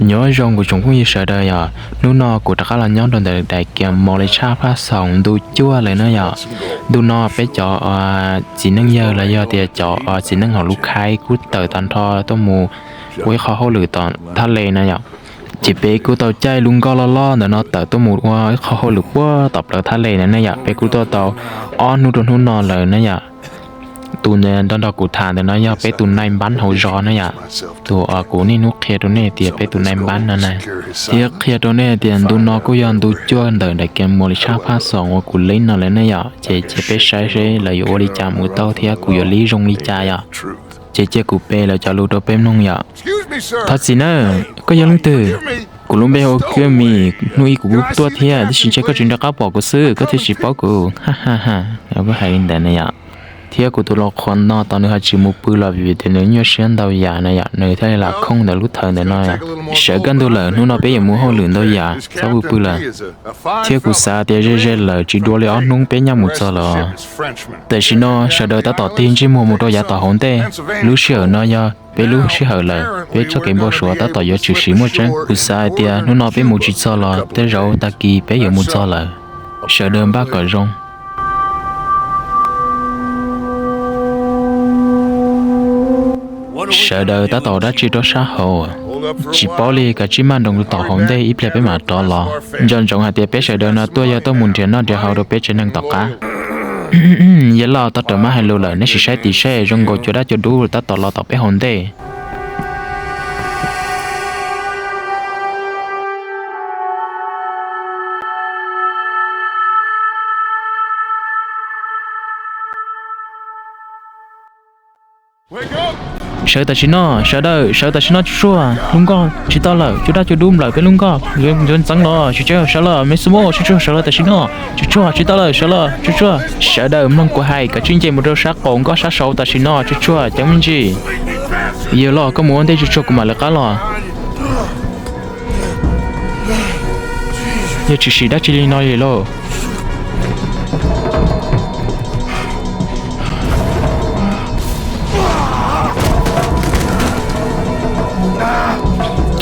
Nyob zoo kuv tsoom phooj ywg sawv daws yom, hnub no kuv rov qab los nyob rau ntawm daim kiam mos li tshaj phaj xoom ntu cuaj lawm na yom. Ntu no peb cov txiv neej yawg los yog tias cov txiv neej hauv lub khaib kuj tawm tag nrho tuaj mus ua ib qho hauj lwm tom thaj les na yom. Ces peb kuj tau caij lub nkoj loj loj ntawm no tawm tuaj mus ua ib qho hauj lwm puag tom plawv thaj les na yom. Peb kuj tuaj tau ob hnub rau hnub no lawm na yom. Tus nrog nrog kuv tham ntawm no yog peb tus nai npab hauv zos na yom. Tus kuv niaj hnub qhia rau nej tias peb tus nai npab no na, thiab qhia rau nej tias ntu no kuj yog ntu cuaj ntawm daim kiam mos li tshaj phaj xoom uas kuv lib no lawm ne yom. Ces cia peb saib seb lawv yuav ua li cas mus tau thiab kuv yuav lib zoo li cas yom. Ces cia kuv pe lawv cov lus rau peb mloog yom. Thov txim nawb, koj yog leej twg? Kuv lub npe hu ua Kiv Mis, hnub ib kuv kuj tuaj thiab, tiam sis ntshe koj tsis nco qab pom kuv xwb koj thiaj tsis paub kuv, ha ha ha. Kuj hais li ntawd na yom. Thiab kuv tus lau qhuas no tos nws ho tsis mus pw los vim tias nws nyuaj siab ntau yam na yom, nws thiaj li lam khooj ntawm lub thawv ntawm no. Sawv kaj ntug lawm, hnub no peb yuav mus hauj lwm ntau yam, txhob pw pw lawm. Thiab kuv xav tias ze ze lawm tsis dua li ob hnub peb nyaj mus txog lawm. Tam sim no sawv daws tab tom tig ntsej muag mus rau yav tom hauv ntej. Lub sij hawm no yog peb lub sij hawm lawm, peb txoj kev npau suav tab tom yuav tshwm sim muaj tseeb. Kuv xav hais tias hnub no peb mus tsis txog los tej zaum tag kis peb yuav mus txog lawm. Sawv daws npaj kom zoo. Sawv daws tab tom ua dab tsi rau sab hauv? Tsis paub li, kav tsij maj nroos rau tom hauv ntej ib pliag peb mam rov los. Nco ntsoov hais tias peb sawv daws no tuaj yog tuaj mus nrhiav noj nrhiav haus rau peb tsev neeg tom qab. Yawg loj, tau raws mab hais lus lawm, neb sim saib tim seb zoo nkaus cua dab cua dub tab tom los tom peb hauv ntej. Sawv tam sim no, sawv daws, sawv tam sim no, tsuag tsuag, lub nkoj tsis tau lawm, cua dab cua dub nplawm peb lub nkoj, yuav ntxeev los, tsis tseeb, sawv los, me xu mos, tsuag tsuag, sawv los tam sim no, tsuag tsuag, tsis tau lawm, sawv los, tsuag tsuag. Sawv daws mloog kuv hais, kav tsij nce mus rau sab qaum nkoj sab saud tam sim no, tsuag tsuag, ceev me ntsis. Yawg loj, koj mus ua ntej tsuag tsuag kuv mam li qab los. Yog tshwm sim dab tsi li no li lauj?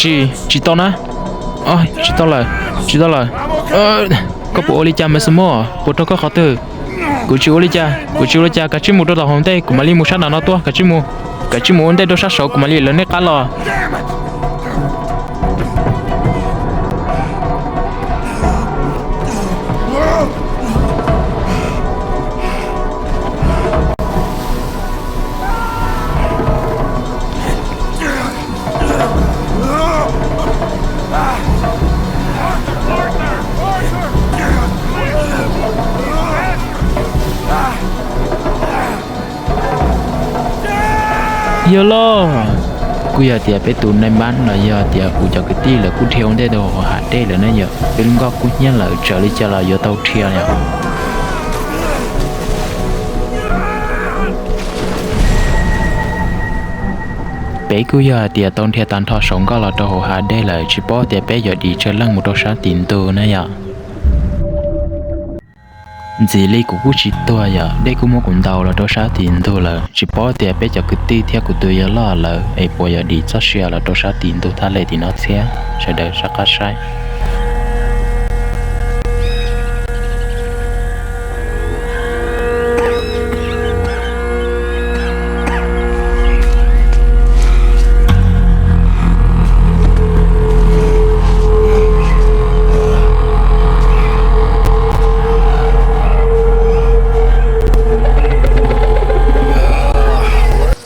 Tsis, tsis tau na. Tsis tau lawm, tsis tau lawm. Koj puas ua li cas me xu mos? Puas raug koj qhov twg? Kuv tsis ua li cas, kuv tsis ua li cas, kav tsij mus rau tom hauv ntej, kuv mam li mus sab nram no tuaj, kav tsij mus, kav tsij mus ua ntej rau sab saud, kuv mam li lawv nej qab los. Yawg loj, kuj yog tias peb tus nai npab los yog tias kuv cov kwv tij lawv kuj dhia ua ntej tau hauv hav dej lawm na yom. Peb lub nkoj kub hnyiab lawm, txawm li cas los yuav tau dhia yom. Peb kuj yog hais tias tau dhia tag nrho saum nkoj los rau hauv hav dej lawm, tsis paub tias peb yuav dim tsawg leej mus rau sab tim ntug na yom. Ntxim li kuv kuj tsis tuag yom, dej kuj muab kuv ntaus los rau sab tim ntug lawm, tsis paub tias peb cov kwv tij thiab kuv tus yawg loj lawm es puas yog dim txoj sia los rau sab tim ntug thaj les tim no thiab. Sawv daws sab qab saib.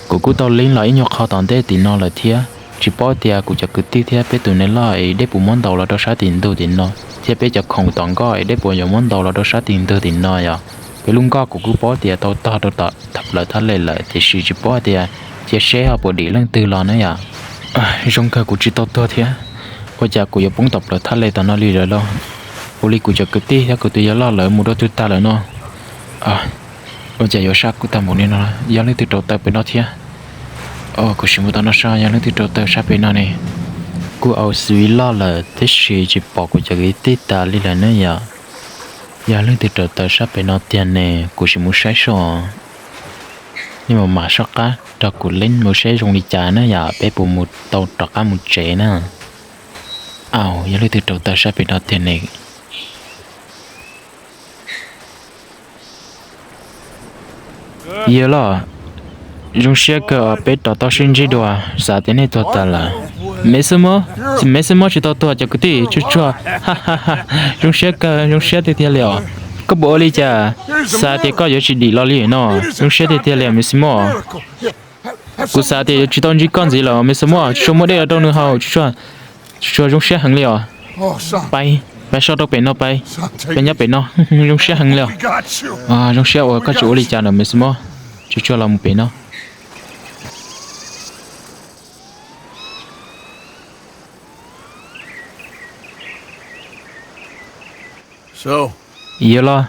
Kuv kuj tau leeb los ib nyuag qho tom ntej tim no lawm thiab, tsis paub tias kuv cov kwv tij thiab peb tus nai loj es dej puas muab ntaus los rau sab tim ntug tim no, thiab peb cov khoom tom nkoj es dej puas yuav muab ntaus los rau sab tim ntug tim no yom. Peb lub nkoj kuv kuj paub tias tau tog rau tom plawv thaj les lawm, tiam sis tsis paub tias cia seb ho puas dim leej twg los na yom. Zoo kawg kuv tsis tau tuag thiab. Ua cas kuv yuav poob tom plawv thaj les tom no li lawm lauj? Ua li kuv cov kwv tij thiab kuv tus yawg loj lawv mus rau twg tag lawm no? Ua cas yuav sab kuj tag npaum li no, yog leej twg rauv taws pem no thiab? Kuv sim mus tom no saib yog leej twg rauv taws sab pem no ne. Kuj au xws li loj lawm tiam sis tsis pom kuv cov kwv tij tas li lawm ne yom. Yog leej twg rauv taws sab pem no tiag ne, kuv sim mus saib seb. Nej mam mam soj qab rau kuv leeb mus seb zoo li cas na yom, peb puas mus tau rov qab mus tsev na. Au, yog leej twg rau taw sab pem no tiag ne? Yawg loj, zoo siab kawg peb rov tau sib ntsib dua, xav tias nej tuag tas lawm. Me xwb mob, me xwb mob tsis tau tuag cov kwv tij, tsuag tsuag. Zoo siab kawg, zoo siab tiag tiag li os. Koj puas ua li cas? Xav tias koj yuav tsis dim los li no. Zoo siab tiag tiag li os me xwb mob. Kuv xav tias yuav tsis tau ntsib koj ntxiv lawm me xwb mob, tsuag tsuag muab dej los rau nws haus, tsuag tsuag zoo siab heev li os. Pais, pais so rau pem no pais, peb nyob pem no, zoo siab heev li os. Zoo siab uas koj tsis ua li cas na me xwb mob, tsuag tsuag los mus pem no. Yawg loj,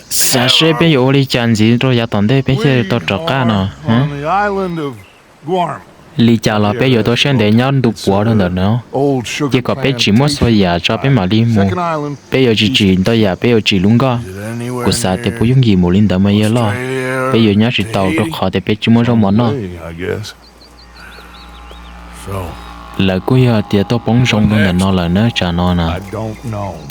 xav seb peb yuav ua li cas ntxiv rau yav tom ntej peb thiaj tau rov qab no. Li cas los peb yuav tau siab ntev nyob ntu puav rau ntawm no, ces kom peb tsim muaj txhua yam tso peb mam li mus. Peb yuav tsis tsim ntau yam, peb yuav tsim lub nkoj. Kuv xav tias puas yooj yim mus li ntawd mas yawg loj, peb yuav nyob tsis tau rau qhov tias peb tsis muaj zaub mov noj. Lawv kuj yog tias tuaj poob zoo rau ntawm no lawm na tsam no na.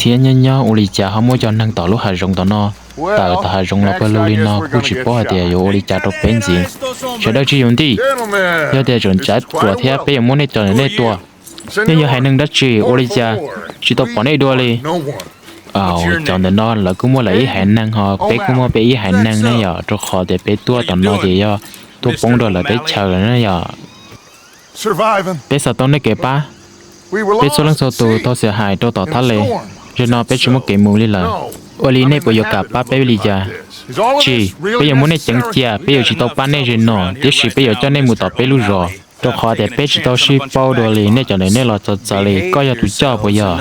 Thiab nyob nyob ua li cas ho muaj cov neeg tom lub hav zoov tom no, tawm tom hav zoov los pawg lug li no kuj tsis paub hais tias yuav ua li cas rau peb ntxiv. Sawv daws tsis yus ntij, yog tias tseem cav ruam thiab peb yuav muab nej cov ntawm nej tua. Nej yog haiv neeg dab tsi ua li cas tsis tau pom nej dua li? Cov ntawm no lawv kuj muaj lawv ib haiv neeg ho peb kuj muaj peb ib haiv neeg ne yom, rau qhov tias peb tuaj tom no ces yog tuaj poob rau lawv teb chaws lawm ne yom. Peb xav tau nej kev pab. Peb txhua leej txhua tus tau xiam hais rau tom thaj les, zaum no peb tsis muaj kev mus li lawm. Ua li nej puas yuav kam pab peb li cas? Tsis, peb yuav muab nej ceev cia, peb yuav tsis tau pab nej zaum no, tiam sis peb yuav coj nej mus tom peb lub zos, rau qhov tias peb tsis tau sib paub dua li, nej cov ntawm nej los txawv txawv li, koj yog tus coj puas yog?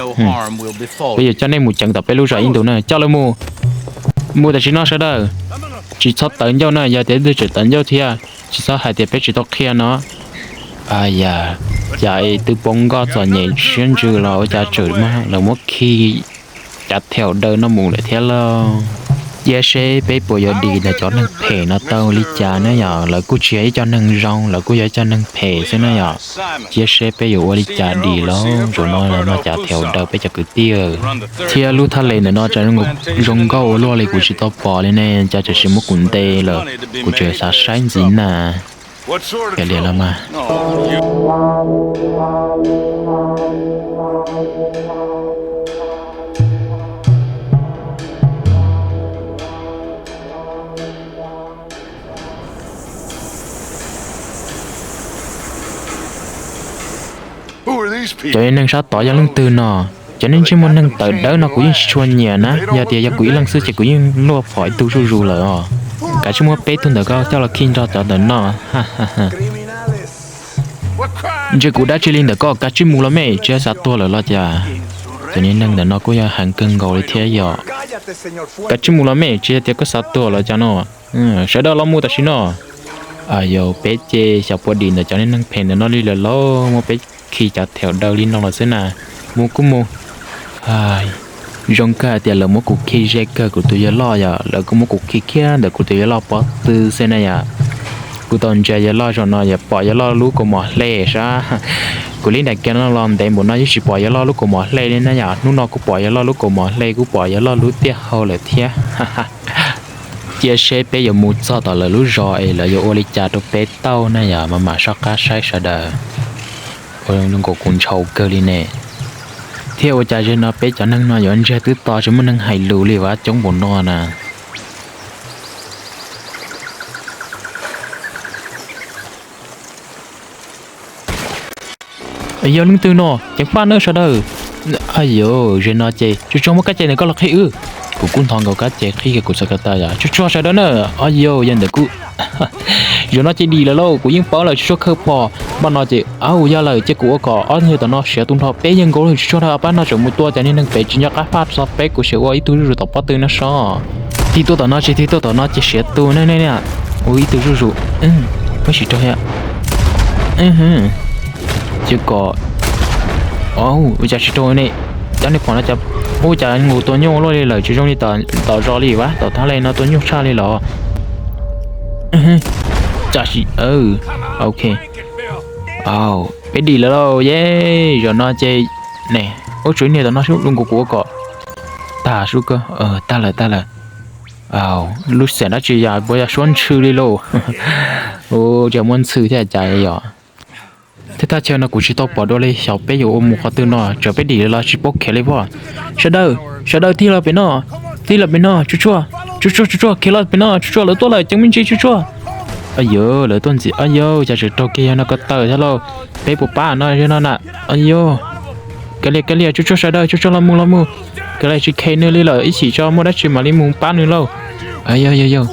Peb yuav coj nej mus ceev tom peb lub zos ib ntus na, coj lawv mus. Mus tam sim no sawv daws, tsis txhob tawv ncauj na, yog tias twg tseem tawv ncauj thiab, tsis txhob hais tias peb tsis tau qhia no. Yam, cas es twb poob nkoj txom nyem siab ntsws los ua cas tseem muab lawv muab khi cav theem daws no mus lawm thiab lauj. Cia seb peb puas yuav dim ntawm cov neeg phem no tau li cas ne yom, lawv kuj tsis yog ib co neeg zoo, lawv kuj yog ib co neeg phem xwb ne yom. Cia seb peb yuav ua li cas dim lauj, zaum no no cav theem daws peb cov kwv tij. Thiab lub thaj les ntawm no tseem zoo nkauj ua luaj li kuv tsis tau pom li ne, cas tseem sim muab kuv ntes lawm, kuv tseem xav saib ntxiv na. Kav liam los mas. Cov neeg sab tod yog leej twg no? Cov neeg ntsej muag neeg tawv dawb no kuv yeej tsis tshua nyiam na, yog tias yog kuv ib leeg xwb ces kuv yeej luaj phom ib tug zuj zus lawm os. Kav tsij muab peb tug ntawm koj coj los khi nrog cov ntawm no. Ntsia kuv dab tsi li ntawm koj, kav tsij mus los me, tsis xav tuag lawm los cas? Cov niag neeg ntawm no kuj yog heev kawg nkaus li thiab yom. Kav tsij mus los me, tsis yog tias koj xav tuag lawm cas no. Sawv daws los mus tam sim no. Yog peb ces xyov puas dim ntawm cov niag neeg phem ntawm no li lawm lauj, muab peb khi cav theem daws li no los xwb na. Mus kuj mus. Zoo kawg hais tias lawv muab kuv khi ze kawg kuv tus yawg loj yom, lawv kuj muab kuv khi kiag ntawm kuv tus yawg loj pob tw xwb na yom. Kuv tau ntsia yawg loj zaum no yog pom yawg loj lub kaus mom hle sab. Kuv li nram kiag no los ntev npaum no yeej tsis pom yawg loj lub kaus mom hle li na yom, hnub no kuj pom yawg loj lub kaus mom hle, kuj pom yawg loj lub tiaj hau lawm thiab. Cia seb peb yuav mus txog tom lawv lub zos es lawv yuav ua li cas rau peb tau na yom, mam mam soj qab saib sawv daws. Ua zoo nkaus kuv ntshau kawg li ne. Thiab ua cas zaum no peb cov neeg no yuav ntsiag twb to tsis muaj neeg hais lus li ua coob npaum no na. Yog leej twg no ceev faj nawb sawv daws. Ayo, zaum no ces tsuag tsuag muab kab cai ntawm koj los qhib wb. Kuv kuj ntho nkaus kab cai qhib kiag kuv xav ko taw yom, tsuag tsuag sawv daws na. Ayo, yog ntawm kuj zaum no ces dim lawm lauj, kuv yeej paub lawm tsuag tsuag khaws phom. Npaj no ces au yog lawm ces kuv ua kom ob tug tom no siav tu nrho peb yawg nkaus lawm, tsuag tsuag rau pab no tseem mus tua cov niag neeg pem tsis nco qab faj txog peb, kuv siav ua ib tug zuj zus tom pob tw no so. Tig tuaj tom no tsis tig tuaj tom no ces siav tu ne ne ne. Ua ib tug zuj zus. Peb sim rau thiab. Cia kom, ua cas tsis rau ne? Cov niag phom no cas, ua cas nkaus tua nyuj luaj li lawm, tsis zoo li tom zos li vaj, tom thaj les no tua nyuj tshaj li los. Cas sim, ok. Au, Peb dim lawm lauj, yej. Zaum no ces, ne, ua tsum niag tom no sub, lub nkuv kuv ua kom tag sub kawg. Tag lawm, tag lawm. Lub xiam dab tsi yog puas yog suab ntxhw li lauj? Ua cas muaj ntxhw thiab cas yog? Tej thaj chaw no kuv tsis tau pom dua li, xyov peb yuav ua mus qhov twg no, txawm peb dim los tsis paub khiav li pob. Sawv daws, sawv daws tig los pem no, tig los pem no, tsuag tsuag, tsuag tsuag, tsuag tsuag, khiav los pem no, tsuag tsuag, lawv tuaj lawm, ceev me ntsis, tsuag tsuag. Au yawg, lawv tuaj ntxiv, au yawg, cas tseem raug kiag yog no ko taw thiab lauj. Peb puas pab no yog no na? Au yawg, kav liam, kav liam, tsuag tsuag sawv daws, tsuag tsuag los mus, los mus. Kav liam, tsis khe nws li lawm, ib chim tso muaj dab tsi mam li mus pab nws lauj. Au yawg, yawg, yawg,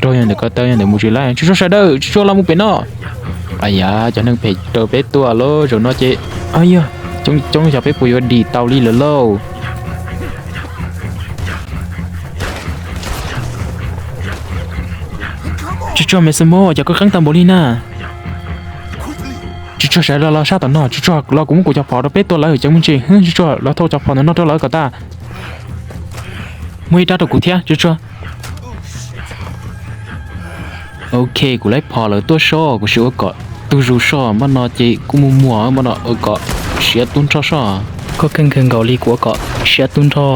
raug yog ntawm ko taw yog ntawm mus tsis laib, tsuag tsuag sawv daws, tsuag tsuag los mus pem no. Au yawg, cov neeg phem raws peb tuaj lauj, zaum no ces, au yawg, coob coob xyov peb puas yuav dim tau li lawm lauj. Tsuag tsuag me xu mos, cas koj qeeb tau npaum li na. Tsuag tsuag sawv daws los sab tom no, tsuag tsuag los kuv muab kuv cov phom rau peb tua lawv, ceev me ntsis, tsuag tsuag los thau cov phom ntawm no rau lawv kom tag. Muaj ib rab rau kuv thiab, tsuag tsuag. Ok, kuv laib phom lawv tuaj soj, kuv sim ua kom tug zus soj, npaj no ces kuj muaj muag, npaj no ua kom siav tub nrho soj. Koj keej kawg nkaus li, kuv ua kom siav tub nrho.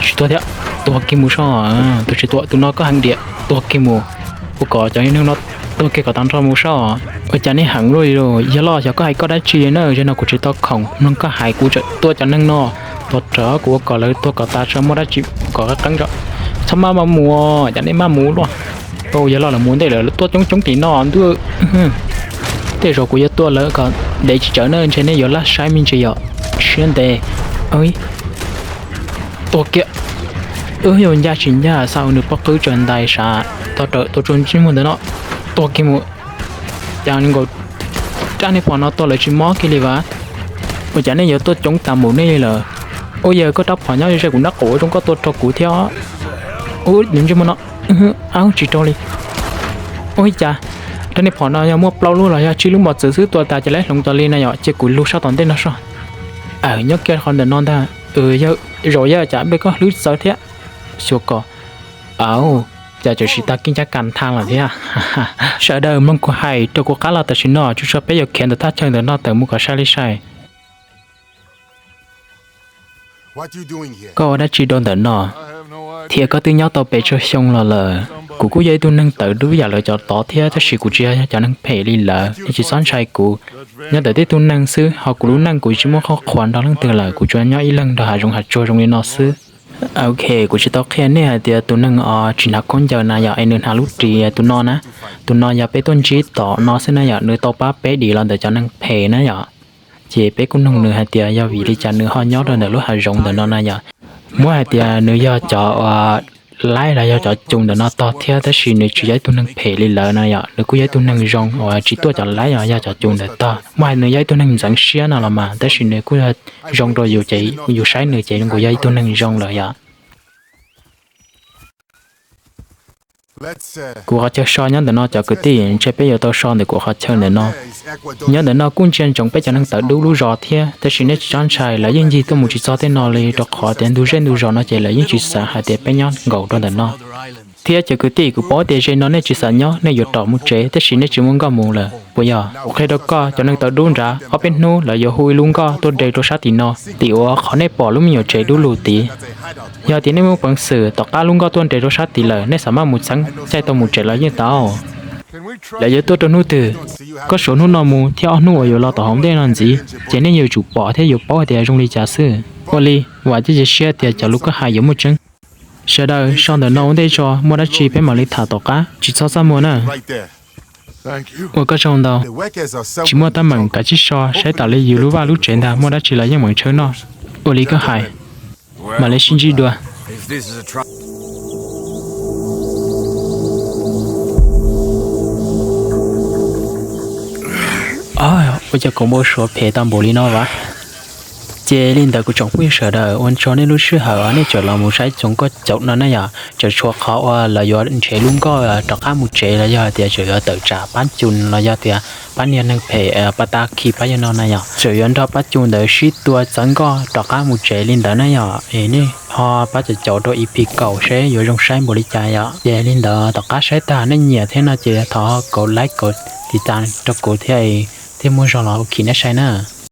Tsis tuag thiab, tuag kiag mus soj. Tus tsis tuag, tus no koj heev diam, tuag kiag mus. Ua kom cov neeg no tuag kiag kom tag nrho mus soj. Ua cas nej heev luaj li lauj, yawg loj, xyov koj hais koj dab tsi li na, zaum no kuv tsis tau khoom mloog koj hais, kuv tseem tua cov neeg no. Tuag rawv, kuv ua kom lawv tuag kom tas tso, muaj dab tsi kom qeeb tso. Txhob maj maj mus, cas nej maj mus luaj. Yawg loj, lawv mus ntej lawm, lawv tuaj coob coob tim no ntuj. Tej zaum kuv yuav tua lawv kom ntev tsis tsawg na, ntshe nej yuav laj saib me ntsis yom. Siab ntev. Tuag kiag. Wb yuav ncaj tsis ncaj, xa nws pob qwb tsaws ntais sav, tog rawm tua tsuag ntsej muag ntawm no. Tuag kiag mus. Cas nkaus rab niag phom no tua lawv tsis mob kiag li vas. Ua cas nej yuav tuaj coob tas npaum nej li lawm? Ua yawg, koj rab phom nyob ze kuv nraub qaum zoo koj tua raug kuv thiab. Ub, nws ntsej muag no. Ab, tsis raug li. Ua cas rab niag phom no yog muaj plaub lub los yog tsib lub mos txwv xwb, tua tas ces laib hloov tas li na yom, cia kuv lug sab tom ntej no soj. Aw, nyob kiag qhov ntawm no ntag. Yawg, zaum yawg, cas pliag koj hlwb txawv thiab. Xyuas kom. Aw, cas tseem tsis tag keeb cab kas thaj lawm thiab. Sawv daws mloog kuv hais rau kuv qab los tam sim no, tsuas tsuas peb yuav khiav ntawm thaj chaw ntawm no tawm mus kom sai li sai. Koj ua dab tsi rau ntawm no? Thiab koj twb nyob tau pes tsawg xyoo los lawm? Kuv kuj yog ib tug neeg tawv dub yam lawv cov tod thiab, tab sis kuv tsis yog cov neeg phem li lawv, nej tsis txhob ntshai kuv. Nyob ntawm tej tug neeg xwb, ho kuv lub neej kuv tsis muaj qhov qhuas nrog leej twg lawm, kuv tsuas nyob ib leeg nrog hav zoov hav tsuag zoo li no xwb. Ok, kuv tsis tau qhia nej hais tias tus neeg os tsis hnav khaub ncaws na yom, es nws hnav lub ris tus no na. Tus no yog peb tuaj ntsib tom no xwb na yom, nws tau pab peb dim los ntawm cov neeg phem na yom. Ces peb kuj nug nws hais tias yog vim li cas nws ho nyob rau ntawm lub hav zoov ntawm no na yom. Muab hais tias nws yog cov laib los yog cov cu ntawm no tog thiab, tab sis nws tsis yog ib tug neeg phem li lawv na yom, nws kuj yog ib tug neeg zoo uas tsis tuaj cov laib los yog cov cu ntawm tog. Muab hais nws yog ib tug neeg ntxeev siab no los mas, tab sis nws kuj yog zoo rau yus ces yus saib nws ces nws kuj yog ib tug neeg zoo lawm yom. Kuv qhov chaw so nyob ntawm no cov kwv tij, ntshe peb yuav tau so ntawm kuv qhov chaw ntawm no. Nyob ntawm no kuj ntsia ntsoov peb cov neeg tawv dub lub zos thiab, tab sis nej tsis txhob ntshai, lawv yeej ncig tuaj mus tsis txog tej no li, rau qhov tias ntug zej ntug zos no ces lawv yeej tsis xav hais tias peb nyob nkaus rau ntawm no. Thiab cov kwv tij, kuv paub tias ze no nej tsis xav nyob, nej yuav rov mus tsev, tab sis nej tsis muaj nkoj mus lawm puas yog? Kuv qhia rau koj, cov neeg tawv dub nrad ob peb hnub lawv yuav hu ib lub nkoj tuaj nres rau sab tim no, tim uas qhov nej pom lub me nyuam tsev dub lug tid. Yog tias nej muaj peev xwm tom qab lub nkoj tuaj nres rau sab tid lawm, nej xav maj mus txheeb caij tau mus tsev los yeej tau. Lawv yuav tuaj rau hnub twg? Koj suav hnub no mus thiab ob hnub uas yuav los tom hauv ntej no ntxiv, ces nej yuav tsum pom thiab yuav paub hais tias zoo li cas xwb. Ua li, vam thiab cia siab tias cov lus koj hais yuav muaj tseeb. Sawv daws so ntawm no ua ntej tso, muaj dab tsi peb mam li tham tom qab, tsis txhob txaj muag na. Ua koj tsaug ntau. Tsis muaj teeb meem, kav tsij so saib tas li yus lub vaj lub tsev ntag, muaj dab tsi los yeej meem tshawb noj. Ua li koj hais, mam li sib ntsib dua. Ua cas kuv npau suav phem tau npaum li no vas? Ces li ntawd kuv tsoom phooj ywg sawv daws, ua tsaug nej lub sij hawm uas nej tseem los mus saib txog nkoj caum no na yom. Tseem tshuav qhov uas lawv yuav nrhiav lub nkoj rov qab mus tsev los yog tias tseem yuav tawm tsam pab cu los yog tias pab niag neeg phem pab tab khi pab yawg no na yom. Tseem yuav nrog pab cu ntawd sib tua txawv nkoj rov qab mus tsev li ntawd na yom. Es nej ho pab caum caum rau E P kaum seb yuav zoo saib npaum li cas yom. Ces li ntawd tom qab saib tag nej nyiam thiab no ces thov kauv like kauv tiv tas rau kuv thiab. Tej muaj zog los ua kim nej saib na.